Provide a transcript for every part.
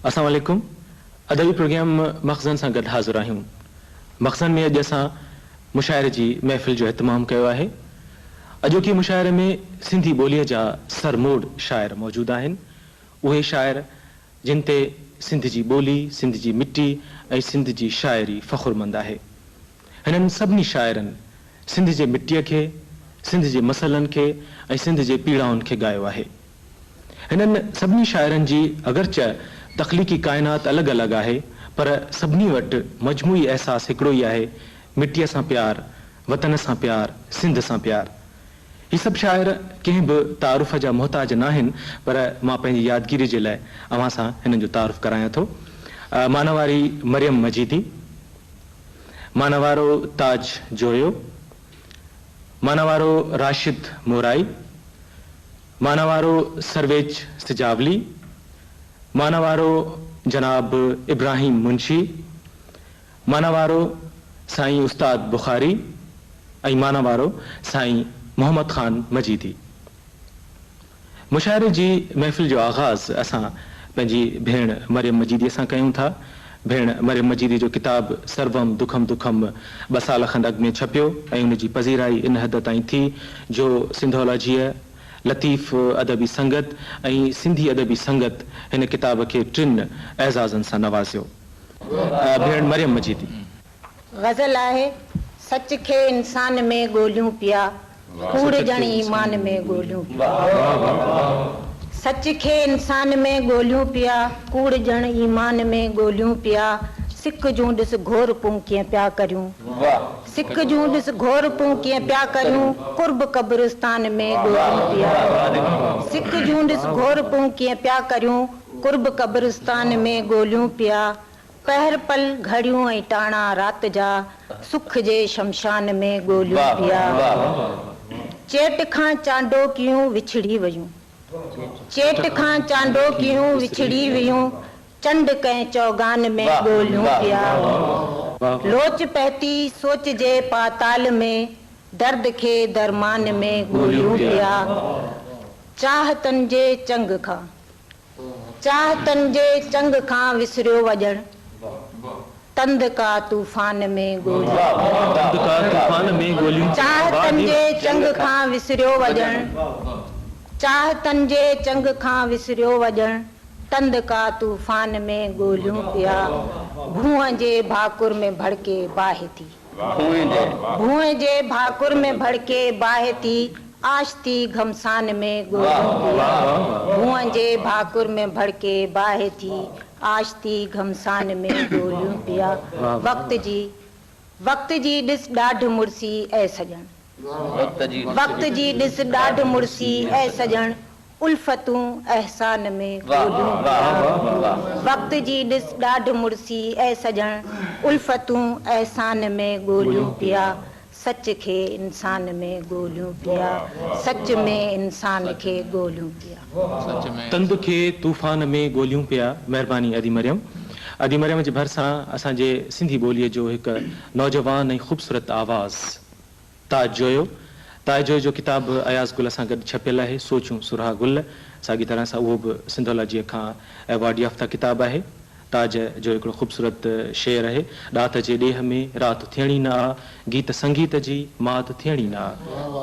اسلام عليڪم ادبي پروگرام مخزن سان گڏ حاضر آهيون مخزن ۾ اڄ اسان مشاعري جي محفل جو اهتمام ڪيو آهي اڄوڪي مشاعري ۾ سنڌي ٻوليء جا سرموڙ شاعر موجود آهن اهي شاعر جن تي سنڌ جي ٻولي سنڌ جي مٽي ۽ سنڌ جي شاعري فخرمند آهي هنن سڀني شاعرن سنڌ جي مٽيء کي سنڌ جي مسئلن کي ۽ سنڌ جي پيڙائن کي ڳايو آهي. هنن سڀني شاعرن جي اگرچه تخليقي ڪائنات الڳ الڳ آهي، پر سڀني وٽ مجموعي احساس هڪڙو ئي آهي، مٽيء سان پيار، وطن سان پيار، سنڌ سان پيار. هي سڀ شاعر ڪنهن به تعارف جا محتاج ناهن، پر مان پنهنجي يادگيري جي لاء اوهان سان هنن جو تعارف ڪرايان ٿو. مانواري مريم مجيدي. مانوارو تاج جويو، مانوارو راشد مورائي، مانوارو سرويچ سجاولي، مانوارو جناب ابراهيم منشي، مانوارو سائين استاد بخاري ۽ مانوارو سائين محمد خان مجيدي. مشاعري جي محفل جو آغاز اسان پنهنجي ڀيڻ مريم مجيديء سان ڪيون ٿا. ڀيڻ مريم مجيدي جو ڪتاب سروم دکم دکم ٻه سال کن اڳ ۾ ڇپيو ۽ ان جي پذيرائي ان حد تائين ٿي جو سنڌالاجيء، لطيف ادبي سنگت ۽ سنڌي ادبي سنگت هن ڪتاب کي ٽن اعزازن سان نوازيو. ڀيڻ مريم مجيدي. غزل آهي، سچ کي انسان ۾ ڳوليون پيا، ڪوڙ ڄڻ ايمان ۾ ڳوليون پيا. سچ کي انسان ۾ ڳوليون پيا، ڪوڙ ڄڻ ايمان ۾ ڳوليون پيا، سڪ جون ڏس گهور پون ڪيئن پيا ڪريون، سڪ جون ڏس گهور پون ڪيئن پيا ڪريون، قرب قبرستان ۾ ڳوليون پيا. سڪ جون ڏس گهور پون ڪيئن پيا ڪريون، قرب قبرستان ۾ ڳوليون پيا. پهر پل گهڙيون ۽ ٽاڻا رات جا سک جي شمشان ۾ ڳوليون پيا. چيٽ کان چانڊوڪيون وڇڙي ويون. چيٽ کان چانڊوڪيون وڇڙي ويون چنڊ ڪنهن چوگان ۾ ڳوليون پيا. لوچ پهتي سوچ جي پاتال ۾ درد کي درمان ۾ ڳوليون پيا. چاهتن جي چنگ کان. چاهتن جي چنگ کان وسريو وڄڻ، تند ڪا طوفان ۾ ڳوليون. چاهتن جي چنگ کان وسريو وڄڻ، چاهتن جي چنگ کان وسريو وڄڻ، تند ڪا طوفان ۾ ڳوليون پيا. ڀونء جي ڀاڪر ۾ ڀڙڪي باهه ٿي. ڀونء جي ڀاڪر ۾ ڀڙڪي باهه ٿي، آشتي گهمسان ۾ ڳوليون پيا. ڀونء جي ڀاڪر ۾ ڀڙڪي باهه ٿي، آشتي گهمسان ۾ ڳوليون پيا. وقت جي وقت جي ڏس ڏاڍ مڙسي اي سڄڻ. وقت جي ڏس ڏاڍ مڙسي اي سڄڻ، الفتون احسان ۾ ڳوليون پيا. وقت جي ڏس ڏاڍ مڙسي اي سڄڻ، الفتون احسان ۾ ڳوليون پيا. سچ کي انسان ۾ ڳوليون پيا، سچ ۾ انسان کي ڳوليون پيا. تند کي طوفان ۾ ڳوليون پيا. مهرباني ادي مريم. ادي مريم جي ڀرسان اسان جي سنڌي ٻوليء جو هڪ نوجوان ۽ خوبصورت آواز. تاج جويو، تاج جويو جو ڪتاب به اياز گل سان گڏ ڇپيل آهي، سوچون سرها گل، ساڳي طرح سان اهو به سنڌالاجيء کان ايوارڊ يافته ڪتاب آهي. تاج جو هڪڙو خوبصورت شعر آهي، ڏات جي ڏيهه ۾ رات ٿيڻي نه آ، گيت سنگيت جي مات ٿيڻي نه آ.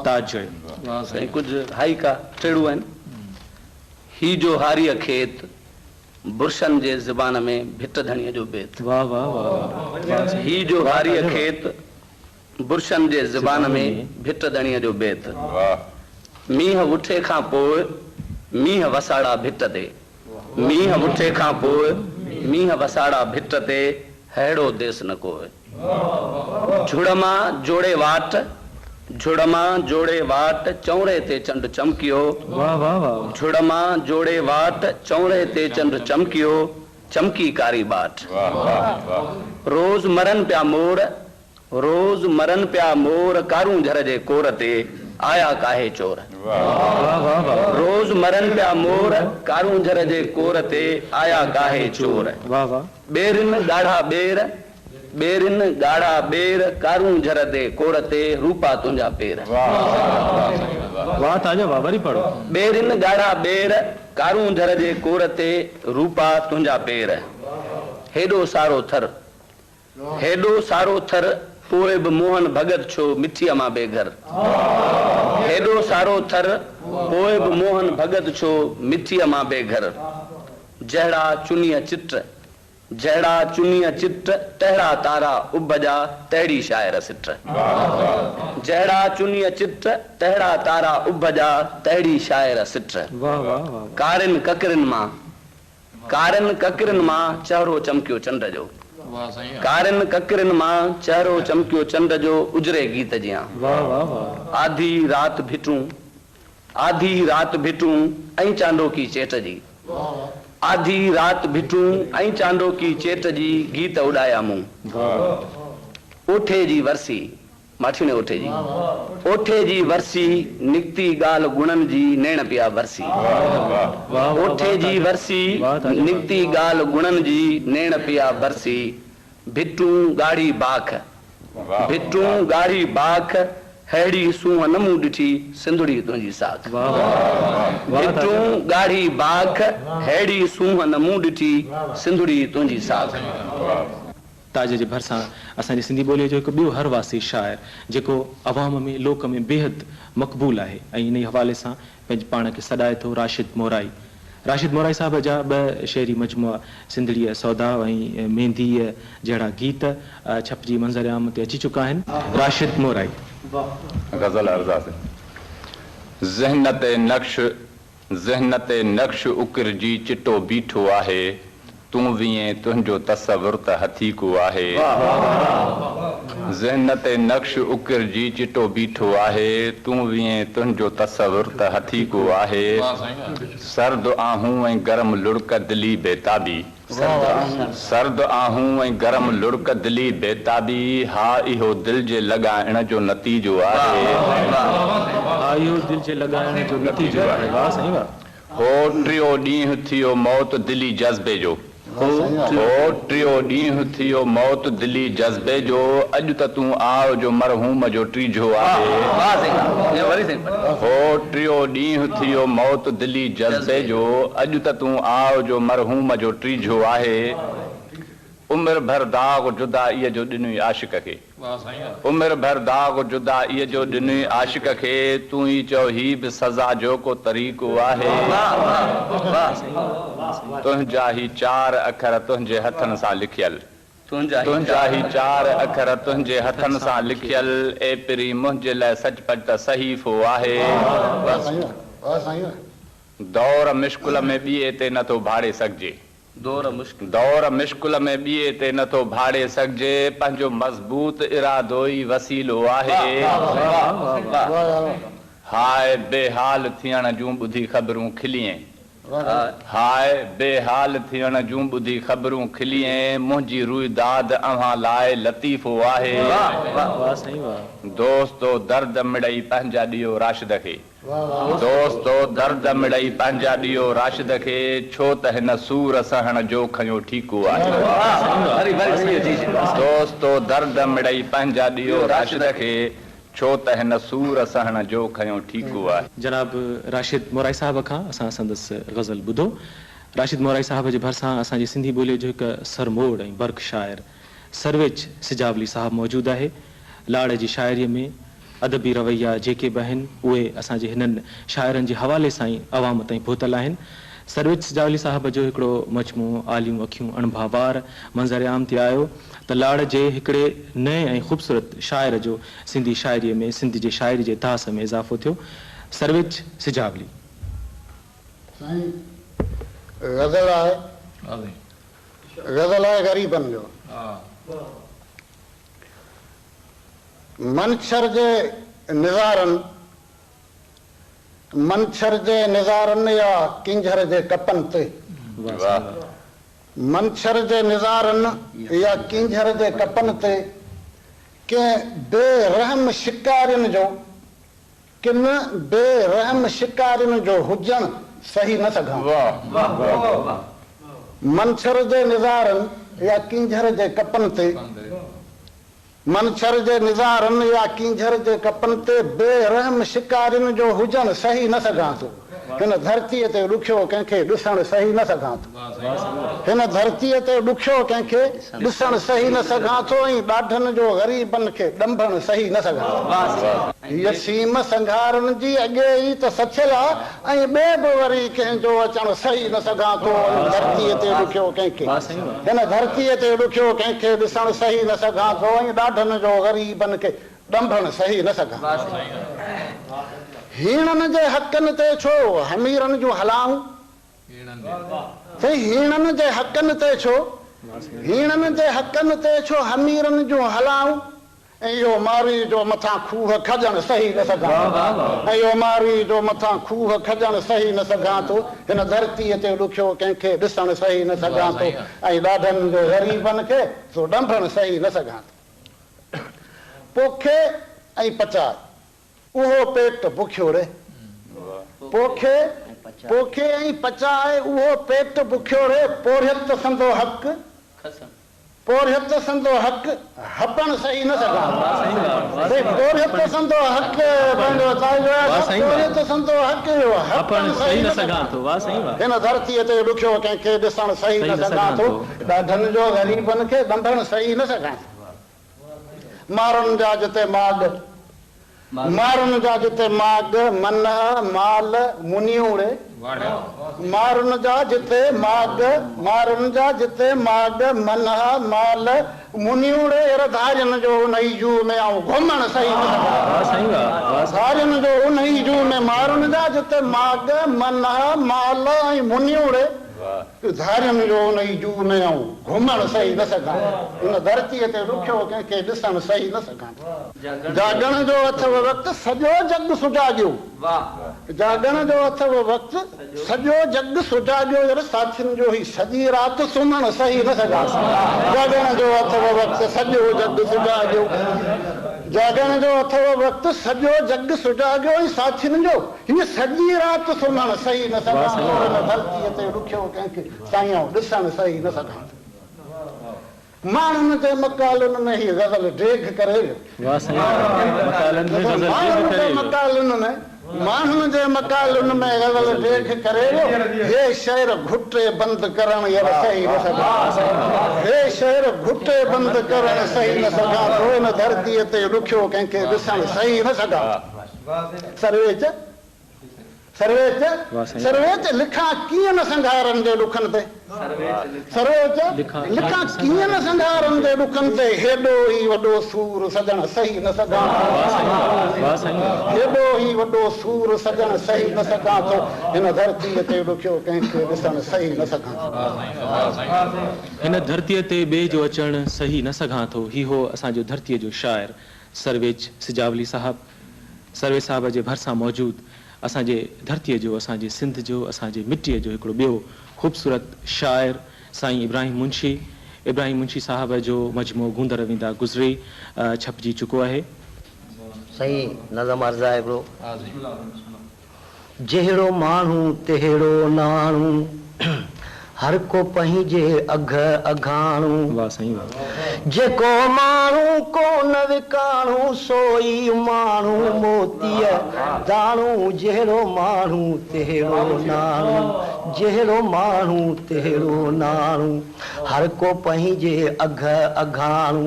تاج جويو. سائين ڪجهه هائيڪا ٽيڙو آهن. هي جو هاريء کيت، برشن جي زبان ۾ ڀٽ ڌڻيء جو بيت. واه واه واه واه سائين. هي جو هاريء کيت، برشن جي زبان ۾ ڀٽ ڌڻيء جو بيت. مينهن وٺي کان پوء مينهن وساڙا ڀٽ تي. مينهن وٺي کان پوء مينهن وساڙا ڀٽ تي ههڙو ديس نه ڪوء. جھڙ مان جوڙي واٽ، جھڙ مان جوڙي واٽ چؤنري تي چنڊ چمڪيو. جھڙ مان جوڙي واٽ چؤنري تي چنڊ چمڪيو، چمڪي ڪاري ٻاٽ. روز مرن پيا مور، روز مرن پيا مور ڪارونجهر جي ڪور تي آيا ڪاهي چور. روز مرن پيا مور ڪارونجهر جي ڪور تي آيا ڪاهي چور. ٻيرين ڳاڙها ٻير، ٻيرين ڳاڙها ٻير، ڪارونجهر the ڪور تي، روپا تنهنجا پير. واھ تاجا واھ وري پڙهو. ٻيرين ڳاڙها ٻير، ڪارونجهر جي ڪور تي، روپا تنهنجا پير. هيڏو سارو ٿر، هيڏو سارو ٿر، پوء به موهن ڀڳت ڇو مٺيء مان بي گهر. هيڏو سارو ٿر، پوء به موهن ڀڳت ڇو مٺيء مان بي گهر. جهڙا چنيء چٽ، جهڙا چنيء چٽ، تهڙا تارا اڀ جا، تهڙي شاعر سٽ. جهڙا چنيء چٽ، تهڙا تارا اڀ جا، تهڙي شاعر سٽ. ڪارين ڪڪرين مان، ڪارين ڪڪرين مان چهرو چمڪيو چنڊ جو. ڪارين ڪڪرين مان چهرو چمڪيو چنڊ جو، اجري گيت جيان. آڌي رات ڀٽون، آڌي رات ڀٽون ۽ چانڊوڪي چيٽ جي. آڌي رات ڀٽون ۽ چانڊوڪي چيٽ جي، گيت اڏايا مون. اوٺي جي ورسي، ماٺيڻي اوٺي جي. اوٺي جي ورسي، نڪتي ڳالهه گڻن جي، نيڻ پيا برسي. اوٺي جي ورسي، نڪتي ڳالهه گڻن جي، نيڻ پيا برسي. ڀٽون ڳاڙهي باک، ڀٽون ڳاڙهي باک، ههڙي سونهن نه مون ڏٺي، سنڌڙي تنهنجي ساک. ڀٽون ڳاڙهي باک، ههڙي سونهن نه مون ڏٺي، سنڌڙي تنهنجي ساک. تاج جي ڀرسان اسان جي سنڌي ٻوليء جو هڪ ٻيو هر واسي شاعر جيڪو عوام ۾ لوڪ ۾ بيحد مقبول آهي ۽ انهي حوالي سان پنهنجي پاڻ کي سڏائي ٿو راشد مورائي. راشد مورائي صاحب جا ٻه شعري مجموعا سنڌڙيء سوداء ۽ مينديء جهڙا گيت ڇپجي منظر عام تي اچي چڪا آهن. راشد مورائي. غزل عرض آهي. ذهن تي نقش ذهن تي نقش اڪرجي چٽو بيٺو آهي، تون وئين تنهنجو تصور ته هٿيڪو آهي. ذهن تي نقش اڪرجي چٽو بيٺو آهي، تون وئين تنهنجو تصور ته هٿيڪو آهي. سرد آهون ۽ گرم لڙڪ دلي بيتابي. سرد آهون ۽ گرم لڙڪ دلي بيتابي، ها اهو دل جي لڳائڻ جو نتيجو آهي. ها اهو دل جي لڳائڻ جو نتيجو آهي. واه سائين واه. هو ٽيو ڏينهن ٿيو موت دلي جذبي جو. هو ٽيو ڏينهن ٿيو موت دلي جذبي جو، اڄ ته تون آء جو مرحوم جو ٽيجهو آهي. هو ٽيو ڏينهن ٿيو موت دلي جذبي جو، اڄ ته تون آء جو مرحوم جو ٽيجهو آهي. عمر ڀر داغ جدائيء جو ڏنوئي عاشق کي. عمر ڀر داغ جدائيء جو ڏنوئي عاشق کي، تون ئي چئو هي به سزا جو ڪو طريقو آهي. تنهنجا هي چار اکر تنهنجي هٿن سان لکيل. تنهنجا هي چار اکر تنهنجي هٿن سان لکيل، اي پرين منهنجي لئه سچ پچ ته صحيفو آهي. دور مشڪل ۾ ٻئي تي نٿو ڀاڙي سگهجي. دور مشڪل ۾ ٻئي تي نٿو ڀاڙي سگهجي، پنهنجو مضبوط ارادو ئي وسيلو آهي. هاء بي حال ٿيڻ جون ٻڌي خبرون کلين. هاء بي حال ٿيڻ جون ٻڌي خبرون کلين، منهنجي روئداد اوهان لاء لطيفو آهي. دوستو درد مڙئي پنهنجا ڏيو راشد کي. دوستو درد مڙئي پنهنجا ڏيو راشد کي، ڇو ته هن سور سهڻ جو کنيو ٺيڪو آهي. دوستو درد مڙئي پنهنجا ڏيو راشد کي، ڇو ته هن سور سهڻ جو کنيو ٺيڪو آهي. جناب راشد مورائي صاحب کان اسان سندس غزل ٻڌو. راشد مورائي صاحب جي ڀرسان اسان جي سنڌي ٻوليء جو هڪ سرموڙ ۽ برک شاعر سرويچ سجاولي صاحب موجود آهي. لاڙ جي شاعريء ۾ ادبي رويا جيڪي به آهن، اهي اسان جي هنن شاعرن جي حوالي سان ئي عوام تائين پهتل آهن. سرويچ سجاولي صاحب جو هڪڙو مجموعو آليون اکيون اڻڀا وار منظر عام تي آيو ته لاڙ جي هڪڙي نئين ۽ خوبصورت شاعر جو سنڌي شاعريء ۾ سنڌ جي شاعري جي اتهاس ۾ اضافو ٿيو. سرويچ سجاولي. سائين غزل آهي. غزل آهي غريبن جو. منڇر جي نظارن، منڇر جي نظارن يا ڪينجهر جي ڪپن تي. منڇر جي نظارن يا ڪينجهر جي ڪپن تي ڪنهن بي رحم شڪارين جو، ڪن بي رحم شڪارين جو هجڻ سهي نه سگهان. منڇر جي نظارن يا ڪينجهر جي ڪپن تي. منڇر جي نظارن يا ڪينجهر جي ڪپن تي بي رحم شڪارين جو هجڻ سهي نه سگهان ٿو. هن ڌرتيء تي ڏکيو ڪنهن کي ڏسڻ سهي نه سگهان ٿو. هن ڌرتيء تي ڏکيو ڪنهن کي ڏسڻ سهي نه سگهان ٿو ۽ ڏاڍن جو غريبن کي ڏنڀڻ سهي نه سگهان ٿو. هيء سيم سنگهارن جي اڳي ئي ته سچيل آ ۽ ٻئي به وري ڪنهن جو اچڻ سهي نه سگهان ٿو. هن ڌرتيء تي ڏکيو ڪنهن کي هن ڌرتيء تي ڏکيو ڪنهن کي ڏسڻ سهي نه سگهان ٿو ۽ ڏاڍن جو غريبن کي ڏنڀڻ سهي نه سگهان ٿو. هيڻن جي حقن تي ڇو حميرن جون هلائون؟ سائين هيڻن جي حقن تي ڇو هيڻن جي حقن تي ڇو حميرن جون هلائون؟ ۽ اهو مارئي جو مٿان کوهه کڄڻ سهي نه سگهان ٿو ۽ اهو مارئي جو مٿان کوهه کڄڻ سهي نه سگهان ٿو هن ڌرتيء تي ڏکيو ڪنهن کي ڏسڻ سهي نه سگهان ٿو ۽ ڏاڍن جو غريبن کي سو ڏنڀڻ سهي نه سگهان ٿو. پوکي ۽ پچائي اهو پيٽ بکيو ري. پوکي پوکي ۽ پچائي اهو پيٽ بکيو ري پورهيت سندو حق پورهيت سندو حق هپڻ سهي نه سگهان سائين پورهيت سندو حق پنهنجو پورهيت سندو حق اهو هپڻ سهي نه سگهان ٿو هن ڌرتيء تي ڏکيو ڪنهن کي ڏسڻ سهي نه سگهان ٿو ڏاڍن جو غريبن کي ڏنڀڻ سهي نه سگهان ٿو. مارن جا جتي ماڳ، مارن جا جتي ماڳ، منهه، مال، منيوڙي. مارن جا جتي ماڳ، مارن جا جتي ماڳ، منهه، مال، منيوڙي. ير ڌارين جو انهي جوء ۾ آئون گهمڻ سهي نه سگهان. ڌارين جو انهي جوء ۾ مارن جا جتي ماڳ، منهه، مال ۽ منيوڙي. ڌارين جو انهي جوء ۾ آئون گهمڻ سهي نه سگهان ٿو. هن ڌرتيء تي ڏکيو ڪنهن کي ڏسڻ سهي نه سگهان ٿو. جاڳڻ جو اٿئو وقت سڄو جڳ سجاڳيو. جاڳڻ جو اٿئو وقت سڄو جڳ سجاڳيو ير ساٿين جو هي سڄي رات سمهڻ سهي نه سگهان ٿو. جاڳڻ جو اٿئو وقت سڄو جڳ سجاڳيو. جاڳڻ جو اٿئو وقت سڄو جڳ سجاڳيو ۽ ساٿين جو هيء سڄي رات سمهڻ سهي نه سگهان ٿو، هن ڌرتيء تي ڏکيو ڪنهن کي سائين آئون ڏسڻ سهي نه سگهان ٿو. ماڻهن جي مقالن ۾ هي غزل ڊيگهه ڪري ويو. ماڻهن جي مقالن ۾ ماڻهن جي مقالن ۾ غزل ڊيگهه ڪري ويو. هي شعر گهٽي بند ڪرڻ ير سهي نه سگهان ٿو. هي شعر گهٽي بند ڪرڻ سهي نه سگهان ٿو. هن ڌرتيء تي ڏکيو ڪنهن کي ڏسڻ سهي نه سگهان ٿو. سرويچ، سرويچ، سرويچ لکان ڪيئن نه سنگهارن جي ڏکن تي. سرويچ، لکان ڪيئن نه سنگهارن جي ڏکن تي. هيڏو هي وڏو سور سڄڻ سهي نه سگهان ٿو. هيڏو هي وڏو سور سڄڻ سهي نه سگهان ٿو. هن ڌرتيء تي ڏکيو ڪنهن کي ڏسڻ سهي نه سگهان ٿو. هن ڌرتيء تي ٻئي جو اچڻ سهي نه سگهان ٿو. هي هو اسان جو ڌرتيء جو شاعر سرويچ سجاولي صاحب. سرويچ صاحب جي ڀرسان موجود اسان جي ڌرتيء جو، اسان جي سنڌ جو، اسان جي مٽيء جو هڪڙو ٻيو خوبصورت شاعر سائين ابراهيم منشي. ابراهيم منشي صاحب جو مجموعو گوندر ويندا گذري ڇپجي چڪو آهي. سائين نظم عرض آهي هڪڙو. جهڙو ماڻهو تهڙو ناڻو، هر ڪو پنهنجي اگهه اگهاڻو. واه سائين واه. جيڪو ماڻهو ڪونه وڪاڻو، سو ئي ماڻهو موتيء داڻو. جهڙو ماڻهو تهڙو ناڻو، جهڙو ماڻهو تهڙو ناڻو، هر ڪو پنهنجي اگهه اگهاڻو.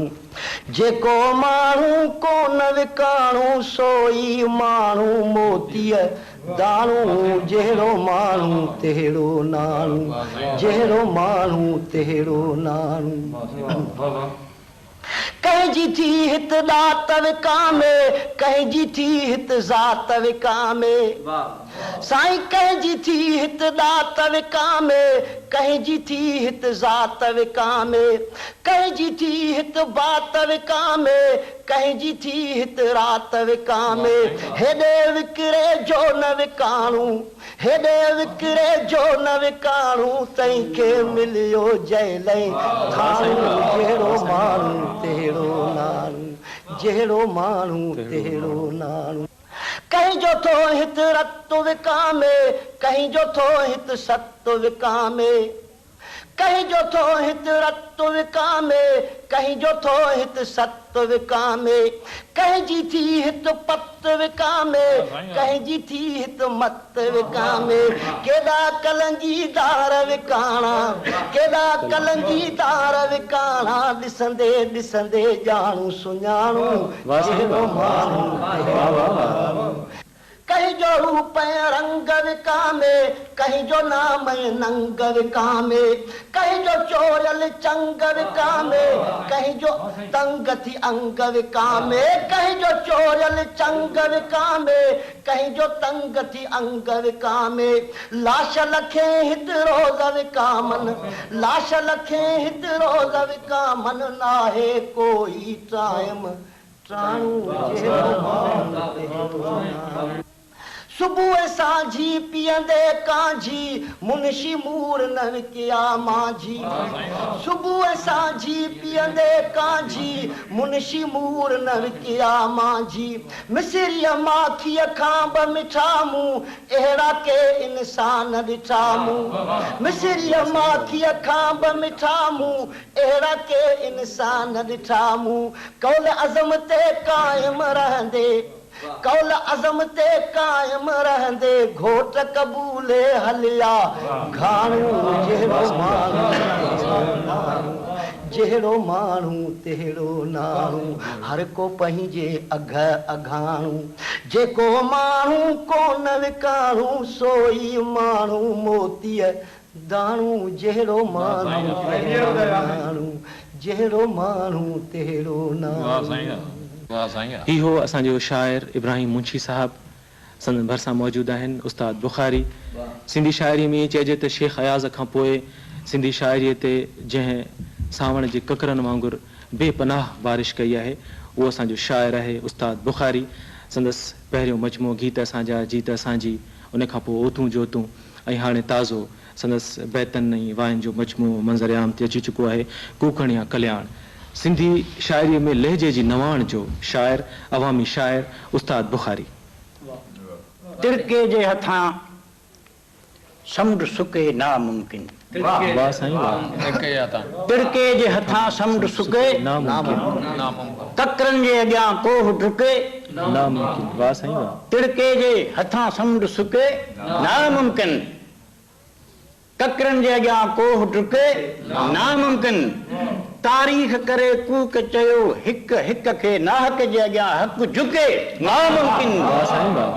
جيڪو ماڻهو ڪونه وڪاڻو، سو ئي ماڻهو موتيء داڻو. جهڙو ماڻهو تهڙو ناڻو، جهڙو ماڻهو تهڙو ناڻو. ڪنهن جي ٿي هت ڏات وڪامي، ڪنهن جي ٿي هت ذات وڪامي. سائين ڪنهن جي ٿي هت ڏات وڪامي، ڪنهن جي ٿي هت ذات وڪامي. ڪنهن جي ٿي هت بات وڪامي، ڪنهن جي ٿي هت رات وڪامي. هيڏي وڪري جو نه وڪاڻو، هيڏي وڪري جو نه وڪاڻو، تنهن کي مليو جنهن لئين ٿاڻو. جهڙو ماڻهو تهڙو ناڻو، جهڙو ماڻهو تهڙو ناڻو. ڪنهن جو ٿو هت رت وڪامي، ڪنهن جو ٿو هت ست وڪامي. ڪنهن جو ٿو هت رت وڪامي، ڪنهن جو ٿو هت ست وڪامي، ڪنهن جي ٿي هت پت وڪامي، ڪنهن جي ٿي هت مت وڪامي، ڪيڏا ڪلنگيدار وڪاڻا، ڪيڏا ڪلنگيدار وڪاڻا، ڏسندي ڏسندي ڄاڻون سڃاڻون، جهڙو ماڻهو تهڙو ناڻو. ڪنهن جو روپ ۽ رنگ وڪامي، ڪنهن جو نام ۽ ننگ وڪامي، ڪنهن جو چوريل چنگ وڪامي، ڪنهن جو تنگ ٿي انگ وڪامي، ڪنهن جو چوريل چنگ وڪامي، ڪنهن جو تنگ ٿي انگ وڪامي، لاش لکين هت روز وڪامن، لاش لکين هت روز وڪامن، ناهي ڪوئي ٽائيم ٽاڻو جهڙو ماڻهو تهڙو ناڻو. صبح ۽ سانجهي پيئندي ڪانجهي، منشي مور نه وڪيا مانجهي. صبح ۽ سانجهي پيئندي ڪانجهي، منشي مور نه وڪيا مانجهي. مصريء ماکيء کان به مٺا مون، اهڙا ڪي انسان ڏٺا مون. مصريء ماکيء کان به مٺا مون، اهڙا ڪي انسان ڏٺا مون، قول عزم تي قائم رهندي، قول عزم تي قائم رهندي، گهوٽ قبولي هليا گهاڻو، جهڙو ماڻهو تهڙو ناڻو، جهڙو ماڻهو تهڙو ناڻو، هر ڪو پنهنجي اگهه اگهاڻو، جيڪو ماڻهو ڪونه وڪاڻو، سو ئي ماڻهو موتيء داڻو جهڙو ماڻهو تهڙو ناڻو، جهڙو ماڻهو تهڙو ناڻو. هي هو اسان جو شاعر ابراهيم منشي صاحب، سندن ڀرسان موجود آهن استاد بخاري. سنڌي شاعريء ۾ ائين چئجي ته شيخ اياز کان پوء سنڌي شاعريء تي جنهن سانوڻ جي ڪڪرن وانگر بي پناهه بارش ڪئي آهي، اهو اسان جو شاعر آهي استاد بخاري. سندس پهريون مجموعو گيت اسان جا جيت اسان جي، ان کان پوء اوتون جوتون، ۽ هاڻي تازو سندس بيتن ۽ واين جو مجموعو منظر عام تي اچي چڪو آهي. ڪوڪڻ يا ڪلياڻ سنڌي شاعريء ۾ لهجي جي نواڻ جو شاعر، عوامي شاعر استاد بخاري. تڙڪي جي هٿان سمنڊ سڪي ناممڪن. واھ سائين واھ. تڙڪي جي هٿان سمنڊ سڪي ناممڪن. ڪڪرن جي اڳيان ڪوهه ڊڪي. ناممڪن. واھ سائين واھ. تڙڪي جي هٿان سمنڊ سڪي، ناممڪن. ڪڪرن جي اڳيان ڪوهه ڊڪي، ناممڪن. تاريخ ڪري ڪوڪ چيو، هڪ هڪ کي ناحق جي اڳيان حق جهڪي، ناممڪن. واھ سائين واھ.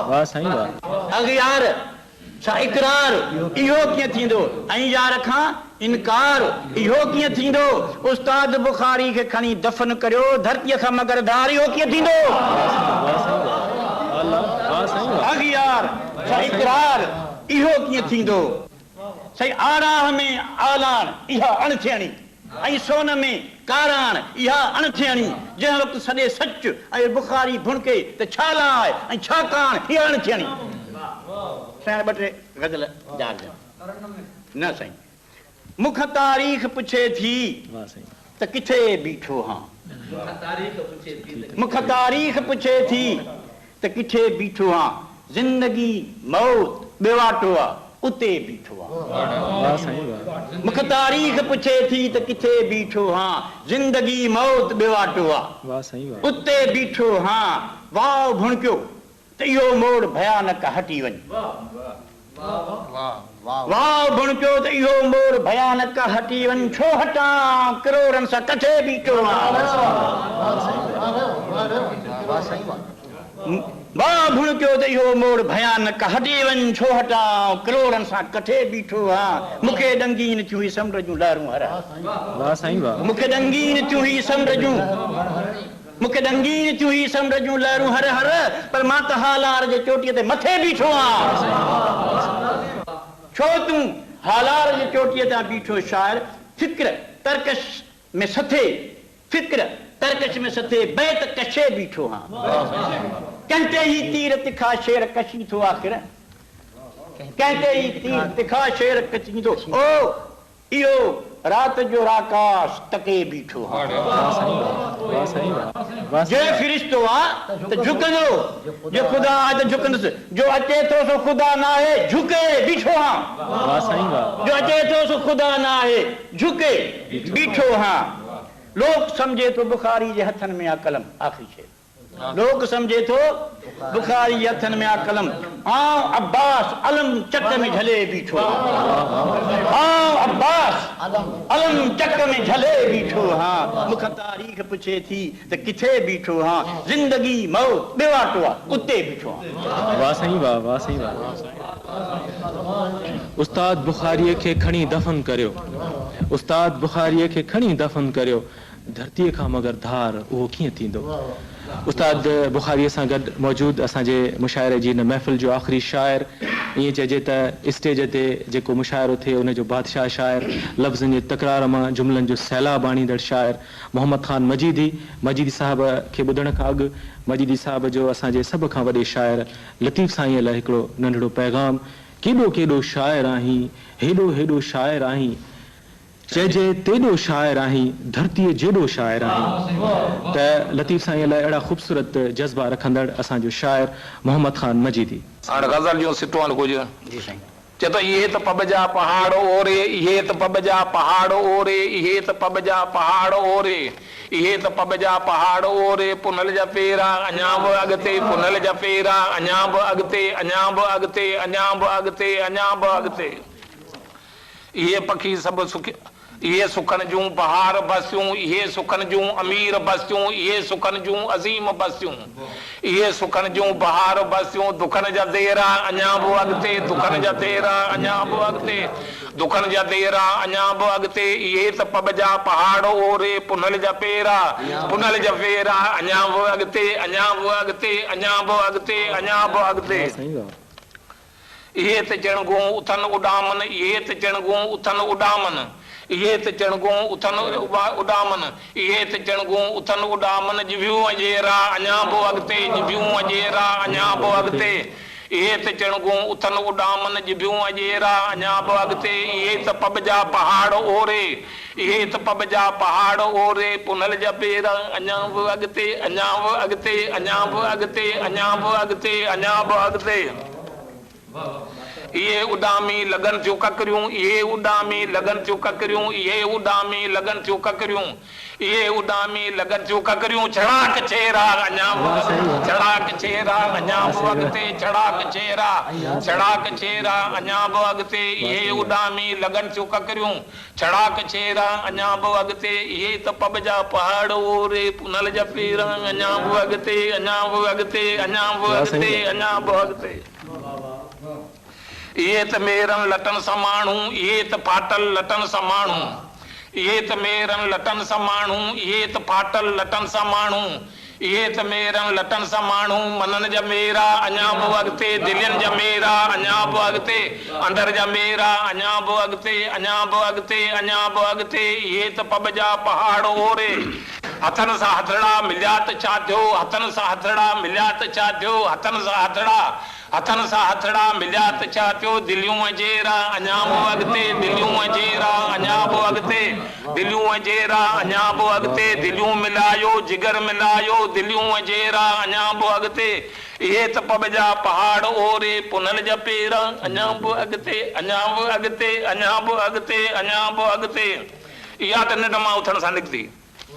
واھ سائين واھ. اغيار سان اقرار، اهو ڪيئن ٿيندو؟ ۽ يار کان انڪار، اهو ڪيئن ٿيندو؟ استاد بخاري کي کڻي دفن ڪريو، ڌرتيء کان مگر ڌار، اهو ڪيئن ٿيندو؟ اغيار سان اقرار، اهو ڪيئن ٿيندو؟ سائين آڙاهه ۾ آلاڻ، اها اڻ ٿيڻي. ۽ سون ۾ ڪاراڻ، اها اڻ ٿيڻي، جنهن وقت سڏي سچ ۽ بخاري ڀڻڪي ته ڇا لاء ۽ ڇا ڪاڻ، اها اڻ ٿيڻي. سائين ٻه ٽي غزل ياد ڏيان. نه سائين. مون کان تاريخ پڇي ٿي ته ڪٿي بيٺو هان. مون کان تاريخ پڇي ٿي ته ڪٿي بيٺو هان. زندگي موت ٻيواٽو آ اتي بيٺو هان. مون کان تاريخ پڇي ٿي ته ڪٿي بيٺو هان. زندگي موت ٻيواٽو آ اتي بيٺو هان. واء ڀڻڪيو ته اهو موڙ ڀيانڪ هٽي وڃ. واء ڀڻڪيو ته اهو موڙ ڀيانڪ هٽي وڃ. ڇو هٽان ڪروڙن سان ڪٿي بيٺو هان. واء ڀڻڪيو ته اهو موڙ ڀيانڪ هٽي وڃ. ڇو هٽان ڪروڙن سان ڪٿي بيٺو هان. مون کي ڏنگين ٿيون هي سمنڊ جون لهرون هر هر. مون کي ڏنگين ٿيون هي سمنڊ جون. مون کي ڏنگين ٿيون هي سمنڊ جون لهرون هر هر، پر مان ته هالار جي چوٽيء تي مٿي بيٺو آهيان. ڇو تون هالار جي چوٽيء تان بيٺو شاعر، فڪر ترڪش ۾ سٿي، فڪر ترڪش ۾ سٿي بيت ڪشي بيٺو هان. ڪنهن تي هي تير تکا شعر ڪشين ٿو آخر، ڪنهن تي هي تير تکا شعر ڪشين ٿو، او! اهو رات جو راڪاس تڪي بيٺو ها. جي فرشتو آ ته جهڪندو، جي خدا آ ته جهڪندس، جو اچي ٿو سو خدا ناهي، جهڪي بيٺو هان. جو اچي ٿو سو. خدا نه آهي، جهڪي بيٺو هان. لوڪ سمجهي ٿو بخاري جي هٿن ۾ آ قلم. آخري شعر. لوڪ سمجهي ٿو بخاري جي هٿن ۾ آ قلم. آئون عباس علم چڪ ۾ جهلي بيٺو هان. آئون عباس علم چڪ ۾ جهلي بيٺو هان. مون کان تاريخ پڇي ٿي ته ڪٿي بيٺو هان. زندگي موت ٻيو واٽو آ اتي بيٺو هان. واه سائين واه واه سائين واه. استاد بخاريء کي کڻي دفن ڪريو استاد بخاريء کي کڻي دفن ڪريو ڌرتيء کان مگر ڌار اهو ڪيئن ٿيندو؟ استاد بخاريء سان گڏ موجود اسان جي مشاعري جي هن محفل جو آخري شاعر، ائين چئجي ته اسٽيج تي جيڪو مشاعرو ٿئي ان جو بادشاهه شاعر، لفظن جي تڪرار مان جملن جو سيلاب آڻيندڙ شاعر محمد خان مجيدي، مجيدي صاحب کي ٻڌڻ کان اڳ مجيدي صاحب جو اسان جي سڀ کان وڏي شاعر لطيف سائينء لاء هڪڙو ننڍڙو پيغام، ڪيڏو ڪيڏو شاعر آهين، هيڏو هيڏو شاعر آهين. چئجي تيڏو شاعر آهين، ڌرتيء جيڏو شاعر آهين ته لطيف سائينء لاء اهڙا خوبصورت جذبا رکندڙ اسان جو شاعر محمد خان مجيدي. هاڻ غزل جون سٽون آهن ڪجهه. جي سائين. چئي ٿو اهي ته پٻ جا پهاڙ اوري، اهي ته پٻ جا پهاڙ اوري، اهي ته پٻ جا پهاڙ اوري، اهي ته پٻ جا پهاڙ اوري، پنهل جا پيرا اڃا به اڳتي، پنهل جا پيرا اڃا به اڳتي، اڃا به اڳتي، اڃا به اڳتي، اڃا به اڳتي. اهي پکي سڀ سک، اهي سکن جون بهار بستيون، اهي سکن جون امير بستيون، اهي سکن جون عظيم بستيون، اهي سکن جون بهار بستيون، دکن جا ديرا اڃا به اڳتي، دکن جا ديرا اڃا به اڳتي، دکن جا ديرا اڃا به اڳتي، اهي ته پٻ جا پهاڙ اوري، پنهل جا پيرا، پنهل جا پيرا اڃا به اڳتي، اڃا به اڳتي، اڃا به اڳتي، اڃا به اڳتي. اهي ته چڻگون اٿن اڏامن، اهي ته چڻگون اٿن اڏامن، اهي ته چڻگون اٿن اڏامن، اهي ته چڻگون اٿن اڏامن، ڄڀيون اڄيرا اڃا به اڳتي، ڄڀيون اڄيرا اڃا به اڳتي، اهي ته چڻگون اٿن اڏامن، ڄڀيون اڄيرا اڃا به اڳتي، اهي ته پٻ جا پهاڙ اوري، اهي ته پٻ جا پهاڙ اوري، پنهل جا پيرا اڃا به اڳتي، اڃا به اڳتي، اڃا به اڳتي، اڃا به اڳتي، اڃا به اڳتي. اهي اڏامي لڳن ٿيون ڪڪريون، اهي اڏامي لڳن ٿيون ڪڪريون، اهي اڏامي لڳن ٿيون ڪڪريون، اهي اڏامي لڳن ٿيون ڪڪريون، ڇڙا ڪڇيرا اڃا به ڇڙا ڪڇيرا اڃا به اڳتي، ڇڙا ڪڇيرا، ڇڙا ڪڇيرا اڃا به اڳتي، اهي اڏامي لڳن ٿيون ڪڪريون، ڇڙا ڪڇيرا اڃا به اڳتي، اهي ته پٻ جا پهاڙ اوري پنهل جا پيرا اڃا به اڳتي، اڃا به اڳتي، اڃا به اڳتي، اڃا به اڳتي. اهي ته ميرن لٽن سان ماڻهو، اهي ته ڦاٽل لٽن سان ماڻهو، اهي ته ميرن لٽن سان ماڻهو، اهي ته ڦاٽل لٽن سان ماڻهو، اهي ته ميرن لٽن سان ماڻهو، منن جا ميرا اڃا به اڳتي، دلين جا ميرا اڃا به اڳتي، اندر جا ميرا اڃا به اڳتي، اڃا به اڳتي، اڃا به اڳتي، اهي ته پٻ جا پهاڙ اوري. هٿن سان هٿڙا مليا ته ڇا ٿيو، هٿن سان هٿڙا مليا ته ڇا ٿيو، هٿن سان هٿڙا، هٿن سان هٿڙا مليا ته ڇا ٿيو، دليون اجيرا اڃا به اڳتي، دليون اجيرا اڃا به اڳتي، دليون اجيرا اڃا به اڳتي، دليون ملايو جگر ملايو، دليون اجيرا اڃا به اڳتي، اهي ته پٻ جا پهاڙ اوري، پنهل جا پيرا اڃا به اڳتي، اڃا به اڳتي، اڃا به اڳتي، اڃا به اڳتي. اها ته ننڊ مان اٿڻ سان نڪتي.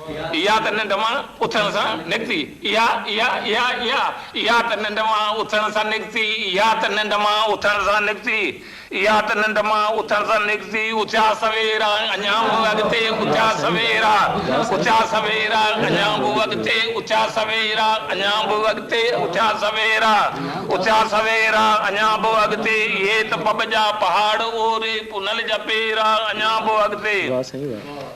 اها ته ننڊ مان اٿڻ سان نڪتي. اها، اها، اها، اها، اها ته ننڊ مان اٿڻ سان نڪتي. اها ته ننڊ مان اٿڻ سان نڪتي. اها ته ننڊ مان اٿڻ سان نڪتي. اٿيا سويرا اڃا به اڳتي. اٿيا سويرا، اٿيا سويرا اڃا به اڳتي. اٿيا سويرا اڃا به اڳتي. اٿيا سويرا، اٿيا سويرا اڃا به اڳتي. اهي ته پٻ جا پهاڙ اوري پنهل جا پيرا اڃا به اڳتي. واه سائين واه.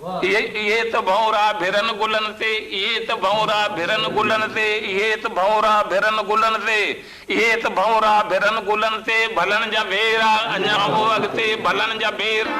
اهي ته ڀؤنرا ڀرن گلن تي، اهي ته ڀؤنرا ڀرن گلن تي، اهي ته ڀؤنرا ڀرن گلن تي، اهي ته ڀؤنرا ڀرن گلن تي، ڀلن جا ڀيرا اڃا به اڳتي، ڀلن جا ڀيرا.